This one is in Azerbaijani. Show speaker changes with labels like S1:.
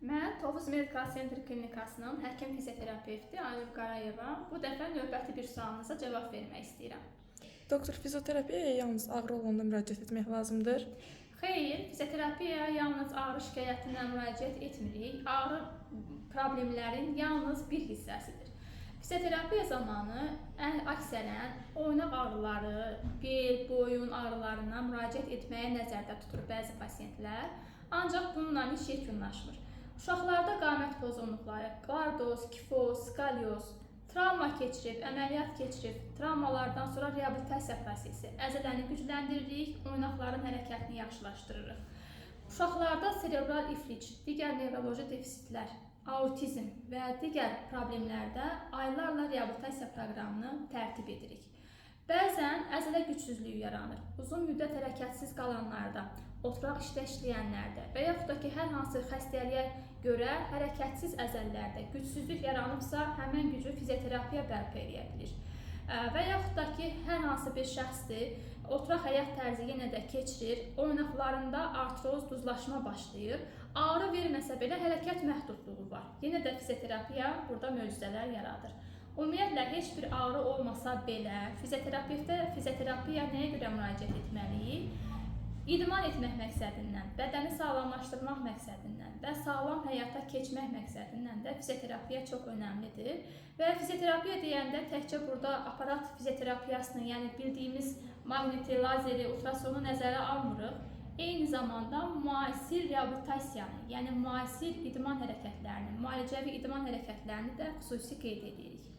S1: Mən Tovuz Medical Center klinikasının həkim fizioterapevti Aynur Qarayeva bu dəfə növbəti bir sualınıza cavab vermək istəyirəm.
S2: Doktor, fizioterapiyaya yalnız ağrı olanda müraciət etmək lazımdır?
S1: Xeyr, fizioterapiyaya yalnız ağrı şikayətindən müraciət etmirik. Ağrı problemlərin yalnız bir hissəsidir. Fizioterapiya zamanı ən əksərən oynaq ağrıları, bel, boyun ağrılarına müraciət etməyə nəzərdə tutur bəzi pasiyentlər. Ancaq bununla iş yekunlaşmır. Uşaqlarda qamət pozğunluqları, lardoz, kifoz, skalyoz, travma keçirib, əməliyyat keçirib, travmalardan sonra reabilitasiya prosesi, əzələni gücləndiririk, oynaqların hərəkətini yaxşılaşdırırıq. Uşaqlarda serebral iflic, digər nevroloji defisitlər, autizm və digər problemlərdə aylarla reabilitasiya proqramını tərtib edirik. Bəzən əzələ gücsüzlüyü yaranır. Uzun müddət hərəkətsiz qalanlarda, oturaq işdə işləyənlərdə və yaxud da ki, hər hansı xəstəliyə görə hərəkətsiz əzələlərdə gücsüzlük yaranıbsa, həmin gücü fizioterapiya bərpa eləyə bilir. Və yaxud da ki, hər hansı bir şəxsdir, oturaq həyat tərzi yenə də keçirir, oynaqlarında artroz, duzlaşma başlayır. Ağrı verməsə belə hərəkət məhdudluğu var. Yenə də fizioterapiya burada möcüzələr yaradır. Ümumiyyətlə heç bir ağrı olmasa belə fizioterapevtə fizioterapiya nəyə görə müraciət etməliyik? İdman etmək məqsədindən, bədəni sağlamlaşdırmaq məqsədindən və sağlam həyata keçmək məqsədindən də fizioterapiya çox önəmlidir. Və fizioterapiya deyəndə təkcə burada aparat fizioterapiyasını, yəni bildiyimiz maqniti, lazeri, ultrasonu nəzərə almırıq. Eyni zamanda müasir reabilitasiyanı, yəni müasir idman hərəkətlərini, müalicəvi idman hərəkətlərini də xüsusi qeyd edirik.